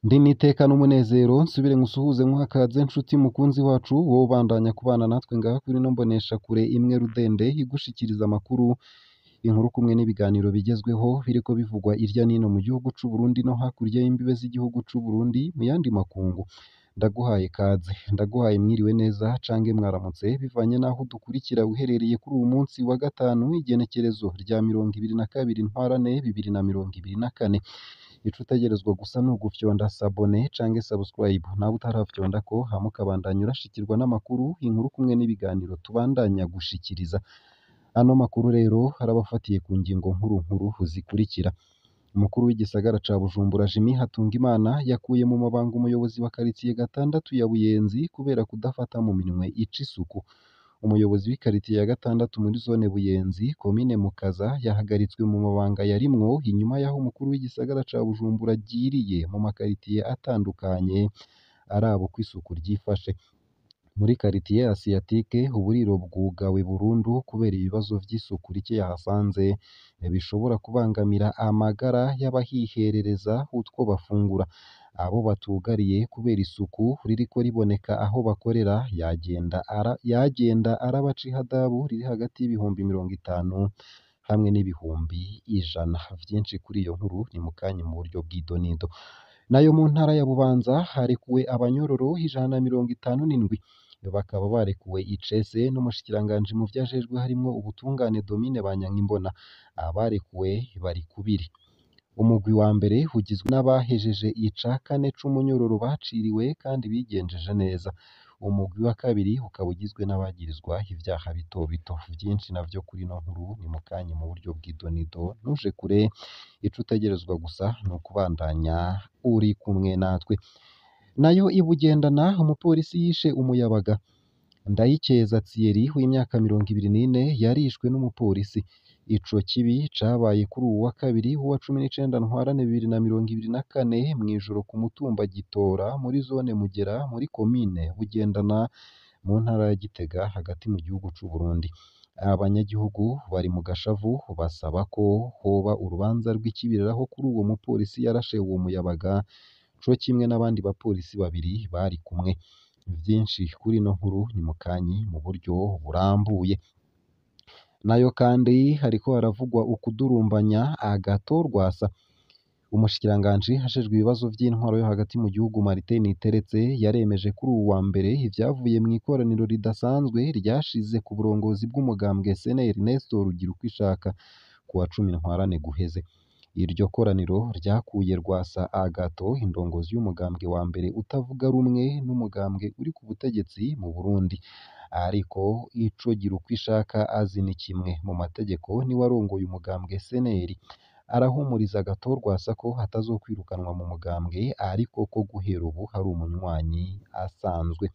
Ndi n'iteka n'umunezero nsubire nkusuhuze nkuhakaze nshuti mukunzi wacu wowe ubandanya kubana natwe ngaha kuri ino mboneshakure imwe rudende igushikiriza amakuru, inkuru kumwe n'ibiganiro bigezweho biriko bivugwa irya nino mu gihugu c'u Burundi no hakurya y'imbibe z'igihugu c'u Burundi mu yandi makungu. Ndaguhaye kaze, ndaguhaye mwiriwe neza cange mwaramutse bivanye n'aho udukurikira uherereye kuri uwu munsi wa gatanu igenekerezo rya 22 ntwarante 2024. Ico utegerezwa gusa ni ugufyonda sabone cange subscribe, nawe utarafyondako hama ukabandanya urashikirwa n'amakuru, inkuru kumwe n'ibiganiro tubandanya gushikiriza. Ano makuru rero arabafatiye ku ngingo nkuru nkuru zikurikira. Umukuru w'igisagara ca Bujumbura Jimmy Hatungimana yakuye mu mabanga umuyobozi wa karitiye gatandatu ya Buyenzi kubera kudafata mu minwe ica isuku. Umuyobozi w'ikaritiye ya gatandatu muri zone Buyenzi, komine Mukaza, yahagaritswe mu mabanga yarimwo inyuma y'aho umukuru w'igisagara ca Bujumbura agiriye mu makaritiye atandukanye araba uko isuku ryifashe. Muri karitiye Asiatique uburiro bwugawe burundu kubera ibibazo vy'isuku rike yahasanze bishobora kubangamira amagara y'abahiherereza utwo bafungura. Abo batugariye kubera isuku ririko riboneka aho bakorera yagenda arabaca ihadabu riri hagati y'ibihumbi 50 hamwe n'ibihumbi 100. Vyinshi kuri iyo nkuru ni mukanya mu buryo bw'idonido. Nayo mu ntara ya Bubanza harekuwe abanyororo 157, bakaba barekuwe icese n'umushikiranganji mu vyo ajejwe harimwo ubutungane Domine Banyankimbona. Abarekuwe bari kubiri. Umugwi wa mbere ugizwe n'abahejeje ica kane c'umunyororo baciriwe kandi bigenjeje neza. Umugwi wa kabiri ukaba ugizwe n'abagirizwa ivyaha bito bito. Vyinshi navyo kuri ino nkuru ni mukanya mu buryo bw'idonido. Ntuje kure, ico utegerezwa gusa ni ukubandanya uri kumwe natwe. Nayo i Bugendana umupolisi yishe umuyabaga. Ndayikeza Thierry w'imyaka 24 yarishwe n'umupolisi. Ico kibi cabaye kuri uwu wa kabiri uwa 19 ntwarante 2024 mw'ijoro ku mutumba Gitora muri zone Mugera muri komine Bugendana mu ntara ya Gitega hagati mu gihugu c'u Burundi. Abanyagihugu bari mu gashavu basaba ko hoba urubanza rw'ikibiriraho kuri uwo mupolisi yarashe uwo muyabaga co kimwe n'abandi bapolisi babiri bari kumwe. Vyinshi kuri ino nkuru ni mukanyi mu buryo burambuye. Nayo kandi hariko haravugwa ukudurumbanya agatorwasa. Umushikiranganji ajejwe ibibazo vy'intwaro yo hagati mu gihugu Martin Niteretse yaremeje kuri uwu wa mbere ivyavuye mw'ikoraniro ridasanzwe ryashize ku burongozi bw'umugambwe SNL Nestor Rugirukwishaka ku wa 10 ntwarante guheze. Iryo koraniro ryakuye Rwasa Agato, indongozi y'umugambwe wa mbere utavuga rumwe n'umugambwe uri ku butegetsi mu Burundi. Ariko ico Girukwishaka azi ni kimwe mu mategeko niwe arongoye umugambwe SNL. Arahumuriza Agato Rwasa ko atazokwirukanwa mu mugambwe ariko ko guhera ubu hari umunywanyi asanzwe.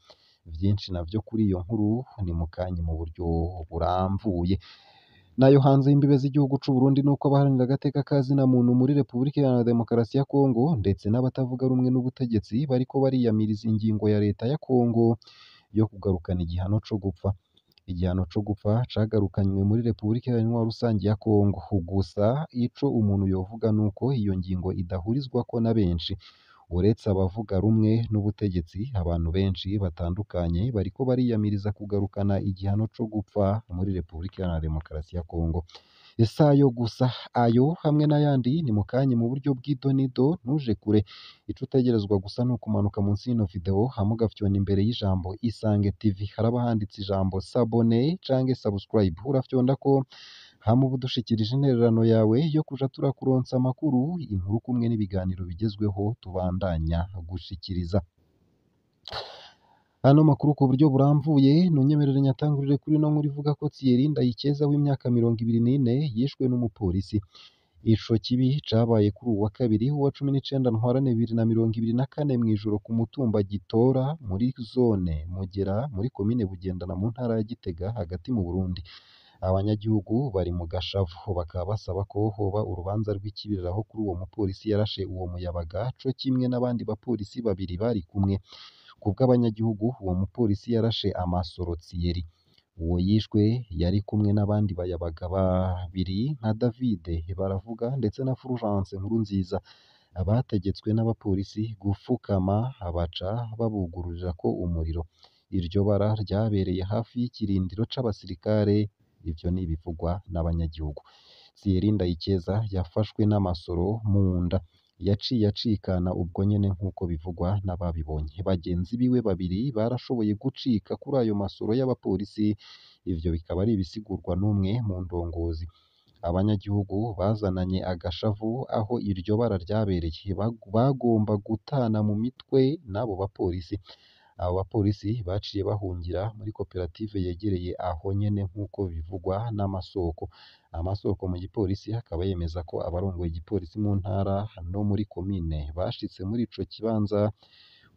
Vyinshi navyo kuri iyo nkuru ni mukanya mu buryo burambuye. Nayo hanze y'imbibe z'igihugu c'u Burundi nuko abaharanira agateka ka zina muntu muri Repubulika Iharanira Demokarasi ya Kongo ndetse n'abatavuga rumwe n'ubutegetsi bariko bariyamiriza ingingo ya leta ya Kongo yo kugarukana igihano co gupfa. Igihano co gupfa cagarukanywe muri Repubulika Iharanira Rusangi ya Kongo. Gusa ico umuntu yovuga nuko iyo ngingo idahurizwako na benshi. Uretse abavuga rumwe n'ubutegetsi, abantu benshi batandukanye bariko bariyamiriza kugarukana igihano co gupfa muri Repubulika Iharanira Demokarasi ya Kongo. Isayo gusa ayo hamwe n'ayandi ni mukanya mu buryo bw'idonido. Ntuje kure, ico utegerezwa gusa ni ukumanuka munsi y'ino video hama ugafyonda imbere y'ijambo Isange TV, haraba handitse ijambo sabone cange subscribe, urafyondako hama uba udushikirije intererano yawe yo kuja turakuronsa amakuru, inkuru kumwe n'ibiganiro bigezweho tubandanya gushikiriza. Ano makuru ku buryo burambuye nunyemerere nyatangurire kuri ino nkuru ivuga ko Thierry Ndayikeza w'imyaka 24 yishwe n'umupolisi. Ico kibi cabaye kuri uwu wa kabiri uwa 19 ntwarante 2024 mw'ijoro ku mutumba Gitora muri zone Mugera muri komine Bugendana mu ntara ya Gitega hagati mu Burundi. Abanyagihugu bari mu gashavu bakaba basaba ko hoba urubanza rw'ikibiriraho kuri uwo mupolisi yarashe uwo muyabaga co kimwe n'abandi bapolisi babiri bari kumwe. Kubw'abanyagihugu uwo mupolisi yarashe amasoro Thierry. Uwo yishwe yari kumwe n'abandi bayabaga babiri nka David Baravuga ndetse na Fulgence Nkurunziza, bategetswe n'abapolisi gufukama baca babugururirako umuriro. Iryo bara ryabereye hafi y'ikirindiro c'abasirikare, ivyo ni ibivugwa n'abanyagihugu. Thierry Ndayikeza yafashwe n'amasoro mu nda, yaciye acikana ubwo nyene nk'uko bivugwa n'ababibonye. Bagenzi biwe babiri barashoboye gucika kuri ayo masoro y'abapolisi, ivyo bikaba ari ibisigurwa n'umwe mu ndongozi. Abanyagihugu bazananye agashavu aho iryo bara ryabereye, bagomba gutana mu mitwe n'abo bapolisi. Abo bapolisi baciye bahungira muri koperative yegereye aho nyene nk'uko bivugwa n'amasoko. Amasoko mu gipolisi akaba yemeza ko abarongoye igipolisi mu ntara no muri komine bashitse muri ico kibanza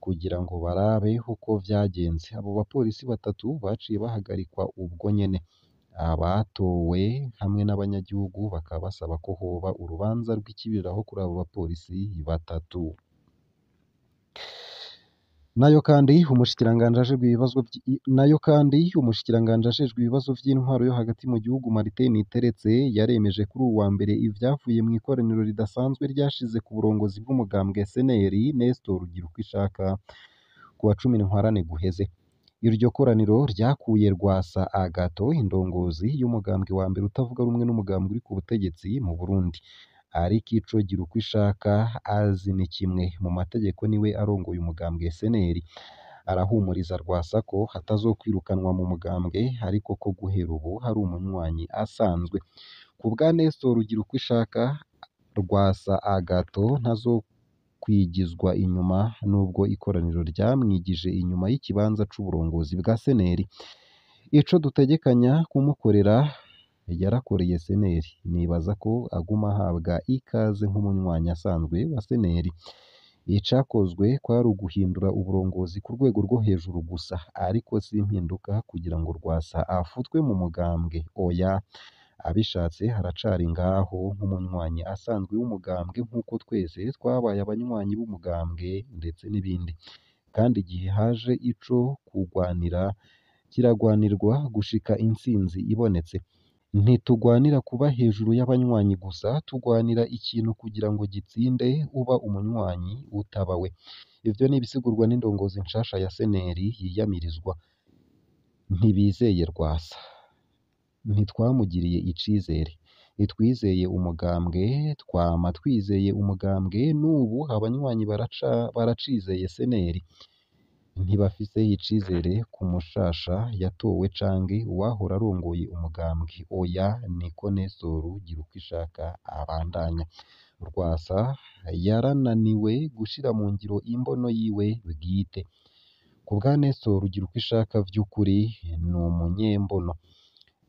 kugira ngo barabe uko vyagenze. Abo bapolisi batatu baciye bahagarikwa ubwo nyene. Abatowe hamwe n'abanyagihugu bakaba basaba ko hoba urubanza rw'ikibiriraho kuri abo bapolisi batatu. Nayo kandi umushikiranganji ajejwe ibibazo nayo kandi umushikiranganji ajejwe ibibazo vy'intwaro yo hagati mu gihugu Martin Niteretse yaremeje kuri uwu wa mbere ivyavuye mu ikoraniro ridasanzwe ryashize ku burongozi bw'umugambwe SNL Nestor Girukwishaka ku wa 10 Ntwarante guheze. Iryo koraniro ryakuye Rwasa Agathon, indongozi y'umugambwe wa mbere utavuga rumwe n'umugambwe uri ku butegetsi mu Burundi. Ariko ico Girukwishaka azi ni kimwe, mu mategeko niwe arongoye umugambwe SNL. Arahumuriza Rwasa ko atazokwirukanwa mu mugambwe, ariko ko guhera ubu hari umunywanyi asanzwe. Ku bwa Nestor Girukwishaka, Rwasa Agathon ntazokwigizwa inyuma nubwo ikoraniro ryamwigije inyuma y'ikibanza c'uburongozi bwa SNL. Ico dutegekanya kumukorera yarakoreye SNL, nibaza ko aguma ahabwa ikaze nk'umunywanyi asanzwe wa SNL. Icakozwe kwari uguhindura uburongozi ku rwego rwo hejuru gusa, ariko si impinduka kugira ngo Rwasa afutwe mu mugambwe, oya. Abishatse aracari ngaho nk'umunywanyi asanzwe w'umugambwe nk'uko twese twabaye abanywanyi b'umugambwe ndetse n'ibindi. Kandi igihe haje ico kugwanira kiragwanirwa gushika intsinzi ibonetse. Ntitugwanira kuba hejuru y'abanywanyi gusa, tugwanira ikintu kugira ngo gitsinde, uba umunywanyi utaba we. Ivyo ni ibisigurwa n'indongozi nshasha ya SNL yiyamirizwa. Ntibizeye Rwasa, ntitwamugiriye icizere, ntitwizeye umugambwe, twama twizeye umugambwe, n'ubu abanywanyi baracizeye SNL. Ntibafise icizere ku mushasha yatowe canke uwahora arongoye umugambwe, oya. Niko Nestor Girukwishaka abandanya. Rwasa yarananiwe gushira mu ngiro imbono yiwe bwite. Ku bwa Nestor Girukwishaka vy'ukuri ni umunyembono.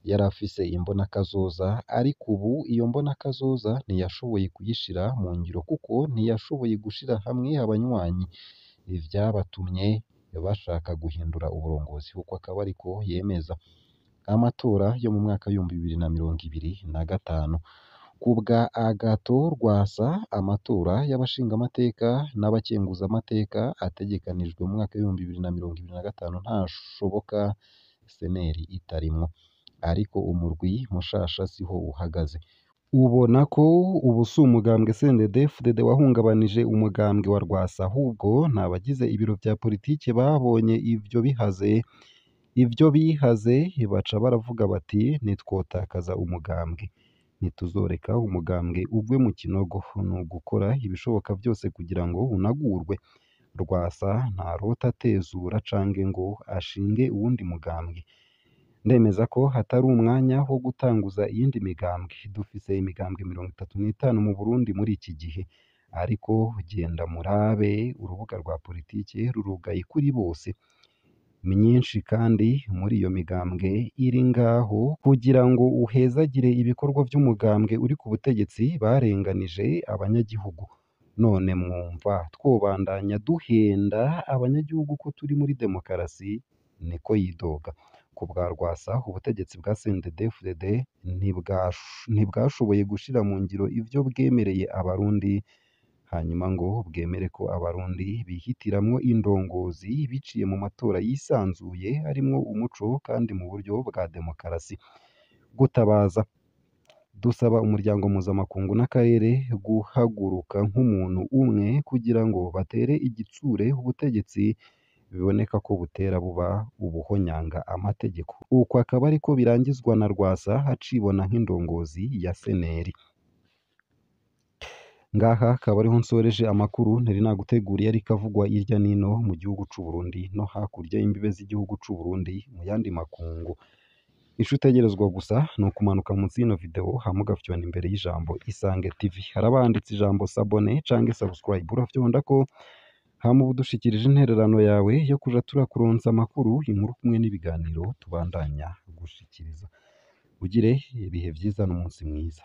Yarafise imbonakazoza, ariko ubu iyo mbonakazoza ntiyashoboye kuyishira mu ngiro kuko ntiyashoboye gushira hamwe abanywanyi, ivyabatumye bashaka guhindura uburongozi, uko akaba ariko yemeza. Amatora yo mu mwaka w'ibihumbi bibiri na mirongo ibiri na gatanu. Ku bwa Agathon Rwasa, amatora y'abashingamateka n'abakenguzamateka ategekanijwe mu mwaka w'ibihumbi bibiri na mirongo ibiri na gatanu ntashoboka SNL itarimwo. Ariko umurwi mushasha siho uhagaze. Ubona ko ubu si umugambwe CNDD-FDD wahungabanije umugambwe wa Rwasa, ahubwo n'abagize ibiro vya politike babonye ivyo bihaze baca baravuga bati ntitwotakaza umugambwe, ntituzoreka umugambwe ugwe mu kinogo, ni ugukora ibishoboka vyose kugira ngo unagurwe. Rwasa ntarota atezura canke ngo ashinge uwundi mugambwe. Ndemeza ko hatari umwanya wo gutanguza iyindi migambwe. Dufise imigambwe 35 mu Burundi muri iki gihe, ariko genda murabe urubuga rwa politike rurugaye kuri bose. Myinshi kandi muri iyo migambwe iri ngaho kugira ngo uhezagire ibikorwa vy'umugambwe uri ku butegetsi barenganije abanyagihugu. None mwumva twobandanya duhenda abanyagihugu ko turi muri demokarasi? Niko yidoga. Ku bwa Rwasa, ubutegetsi bwa CNDD-FDD ntibwashoboye gushira mu ngiro ivyo bwemereye abarundi Hanyuma ngo bwemere ko abarundi bihitiramwo indongozi biciye mu matora yisanzuye arimwo umuco kandi mu buryo bwa demokarasi. Gutabaza, dusaba umuryango mpuzamakungu n'akarere guhaguruka nk'umuntu umwe kugira ngo batere igitsure ubutegetsi biboneka ko butera buba ubuhonyanga amategeko. Uko akaba ariko birangizwa na Rwasa acibona nk'indongozi ya seneri. Ngaha akaba ariho nsoreje amakuru nari naguteguriye ariko avugwa irya nino mu gihugu c'u Burundi no hakurya y'imbibe z'igihugu c'u Burundi mu yandi makungu. Ico utegerezwa gusa ni ukumanuka munsi y'ino video hama ugafyonda imbere y'ijambo Isange TV. Haraba handitse ijambo s'abonner canke subscribe, urafyondako hama uba udushikirije intererano yawe yo kuja turakuronsa amakuru, inkuru kumwe n'ibiganiro tubandanya gushikiriza. Ugire ibihe vyiza n'umunsi mwiza.